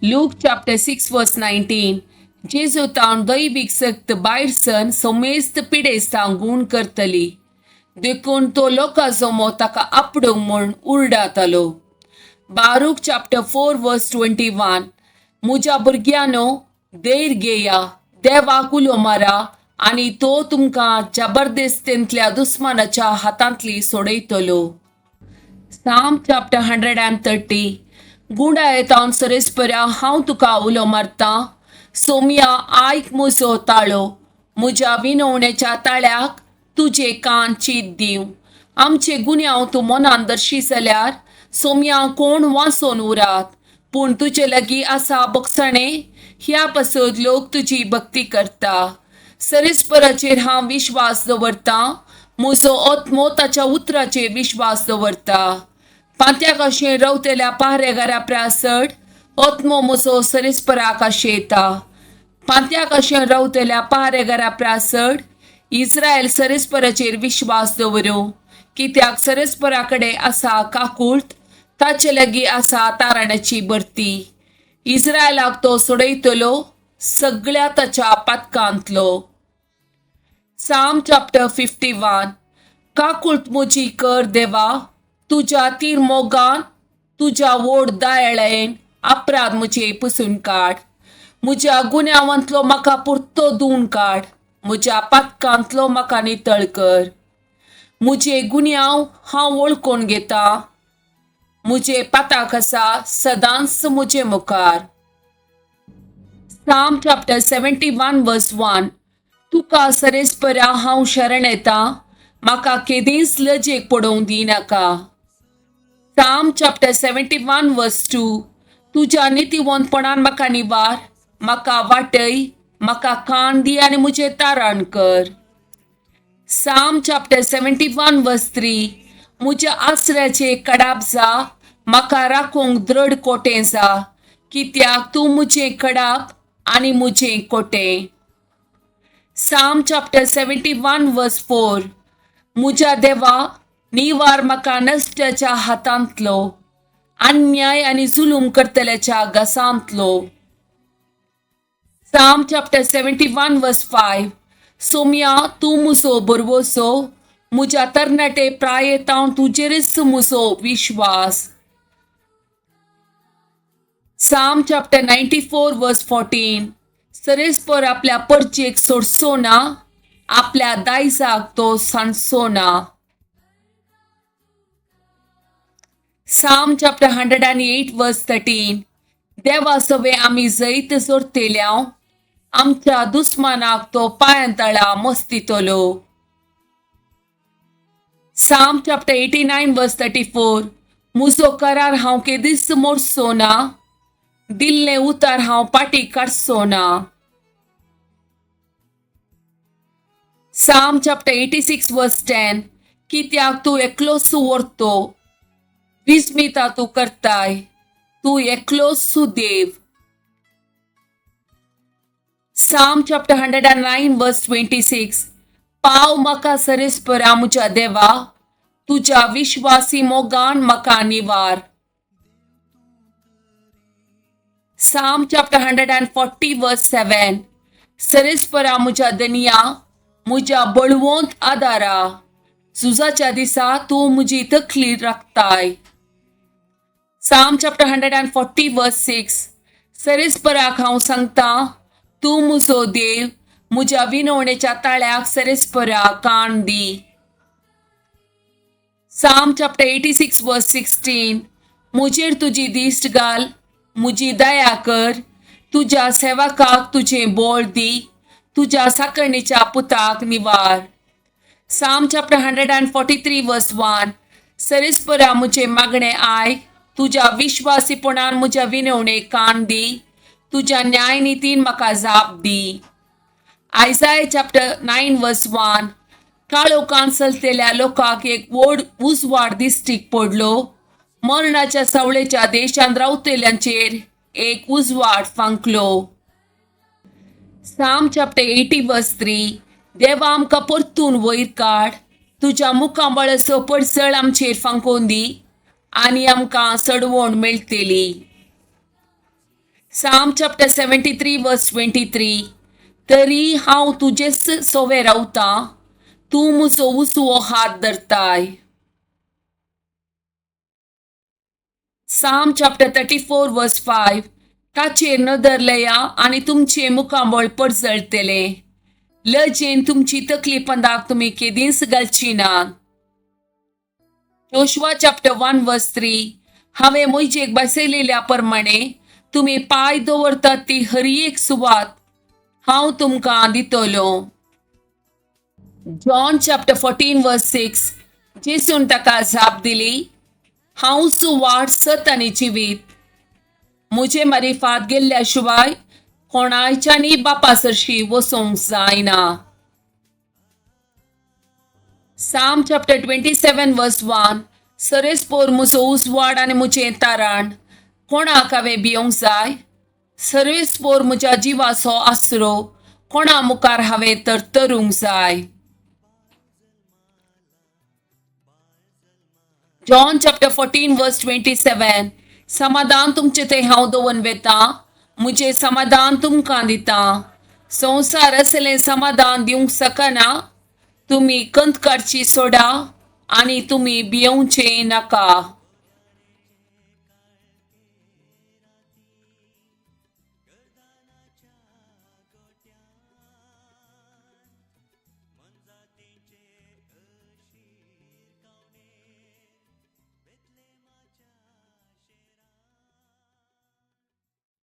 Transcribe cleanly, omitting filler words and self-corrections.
Luke chapter 6 verse 19. जेजू तावन दैवीक शक्त भायर सन समेस्त पिडेस्तांक गूण करतली. देखून तो लोकां जमो ताका आपडूंक म्हूण उरडातालो. Baruch chapter 4 verse 21. म्हज्या भुरग्यांनो, धैर्य घेया, देवाक उलो मारा आनी तो तुमकां जबरदस्तेंतल्या दुस्मानाच्या हातांतली सोडयतलो. Psalm chapter 130. गुंडायतावन सरेस्पऱ्या हांव तुका उलो मारतां, सोमया आयक म्हजो ताळो, म्हज्या विनवणेच्या ताळ्याक तुजे कान चीत दिवं. आमचे गुन्यांव तूं मनान दर्शी जाल्यार सोमया कोण वाचोन उरात, पूण तुजे लागीं आसा बक्षाणे, ह्या पासत लोक तुजी भक्ती करता. सरेस्पराचेर हांव विश्वास दवरतां, म्हजो आत्मो ताच्या उतराचेर विश्वास दवरता. पांत्याक अशें रवतेल्या पारेगारा प्रासड आत्मो म्हजो सरेस्पराक आशेता. पांत्याक अशें रवतेल्या पारेगारा प्रासड इस्रायल सरेस्पराचेर विश्वास दवरूं, कित्याक सरेस्परा कडेन आसा काकूळट, ताचे लागीं आसा ताराण्याची भरती. इस्रायलाक तो सोडयतलो सगळ्या ताच्या पातकांतलो. Psalm chapter 51. काकूळट म्हजी कर देवा, तुज्या तीर मोगान, तुज्या व्हड दयाळेन अपराध म्हजे पुसून काड. म्हज्या गुन्यांवांतलो म्हाका पुरतो धुवन काड, म्हज्या पातकांतलो म्हाका नितळ कर. म्हजे गुन्यांव हांव वळखून घेता, म्हजे पाताक आसा सदांच म्हजे मुखार. Psalm chapter 71 verse 1. तुका सरेस्परा हांव शरण येता, म्हाका केदींच लजेक पडोवंक दिनाका. Psalm chapter 71 verse 2. तुज्या नितीवंतपणान म्हाका निवार, म्हाका वाटय, म्हाका कान दी आनी म्हजें तारण कर. Psalm chapter 71 verse 3. म्हज्या आसऱ्याचे कडाप जा, म्हाका राखूंक दृढ कोटें जा, कित्याक तूं म्हजें कडाप आनी म्हजें कोटें. Psalm chapter 71 verse 4. म्हज्या देवा, निवार म्हाका नश्ट्याच्या हातांतलो, अन्याय आनी जुलूम करतल्याच्या घासांतलो. Psalm chapter 71 verse 5. सोमया तूं म्हजो भरवंसो, म्हज्या तरणाटे प्रायेतावन तुजेरच म्हजो विश्वास. Psalm chapter 94 verse 14. सरेस्पर आपल्या परचेक सोडचो ना, आपल्या दायजाक तो सांडचो ना. Psalm chapter 108 verse 13. देवा सवे आमी जैत जोडतेल्या, आमच्या दुस्मानाक तो पांयां तळा मस्तितलो. Psalm chapter 89 verse 34. म्हजो करार हांव केदीच मोडचो ना, दिल्लें उतार हांव पाटी काडचो ना. Psalm chapter 86 verse 10. कित्याक तूं एकलोच व्हरतो, विस्मिता तूं करताय, तूं एकलोच देव. Psalm chapter 109 verse 26. पाव म्हाका सरेस्परा म्हज्या देवा, तुज्या विश्वासी मोगान म्हाका निवार. Psalm chapter 140 verse 7. सरेस्परा म्हज्या दनिया, म्हज्या बळवंत आदारा, झुजाच्या दिसा तूं म्हजी तकली राखताय. Psalm chapter 140 verse 6. सरेस्पराक हांव सांगता, तूं म्हजो देव, म्हज्या विनवणेच्या ताळ्याक सरेस्परा कान दी. Psalm chapter 86 verse 16. म्हजेर तुजी दिश्ट घाल, म्हजी दया कर, तुज्या सेवकाक तुजें बळ दी, तुज्या साकरणीच्या पुताक निवार. Psalm chapter 143 verse 1. सरेस्परा म्हजें मागणें आयक, तुज्या विश्वासीपणान म्हज्या विनवणेक कान दी, तुज्या न्यायनितीन म्हाका जाप दी. Isaiah chapter 9 verse 1. काळोखान चलतल्या लोकांक एक व्हड उजवाड दिश्टीक पडलो, मरणाच्या सावळेच्या देशांत रावतल्यांचेर एक उजवाड फांकलो. Psalm chapter 80 verse 3. देवा आमकां परतून वयर काड, तुज्या मुखामळाचो पडसळ आमचेर फांकोवन दी आनी आमकां सडवण मेळटली. Psalm chapter 73 verse 23. तरी हांव तुजेच सोवे रावतां, तूं म्हजो उजवो हात धरताय. Psalm chapter 34 verse 5. ताचेर नदर लया आनी तुमचें मुखामळ परजळटलें. लजेन तुमची तकली पंदाक तुमी केदींच घालची ना. Joshua chapter 1 verse 3. हांवें मोहिजेक बसयलेल्या प्रमाणे तुमी पांय दवरतात ती हर एक सुवात हांव तुमकां दितलो. John chapter 14 verse 6. जेसून ताका जाप दिली, हांवच वाट, सत आनी जिवीत. म्हजे मारिफात गेल्ल्या शिवाय कोणायच्यानी बापा सरशी वचोंक जायना. Psalm chapter 27 verse 1. सरेस्पोर म्हजो उजवाड आनी म्हजें तारण, कोणाक हांवें भियोंक जाय? सर्वेस्पोर म्हज्या जिवाचो आसरो, कोणा मुखार हांवें तरतरूंक जाय? John chapter 14 verse 27. समाधान तुमचें थंय हांव दवरून वेता, म्हजें समाधान तुमकां दिता. संवसार असलें समाधान दिवंक शकना. तुमी कंत काडची सोडा आनी तुमी भियोवचें नाका.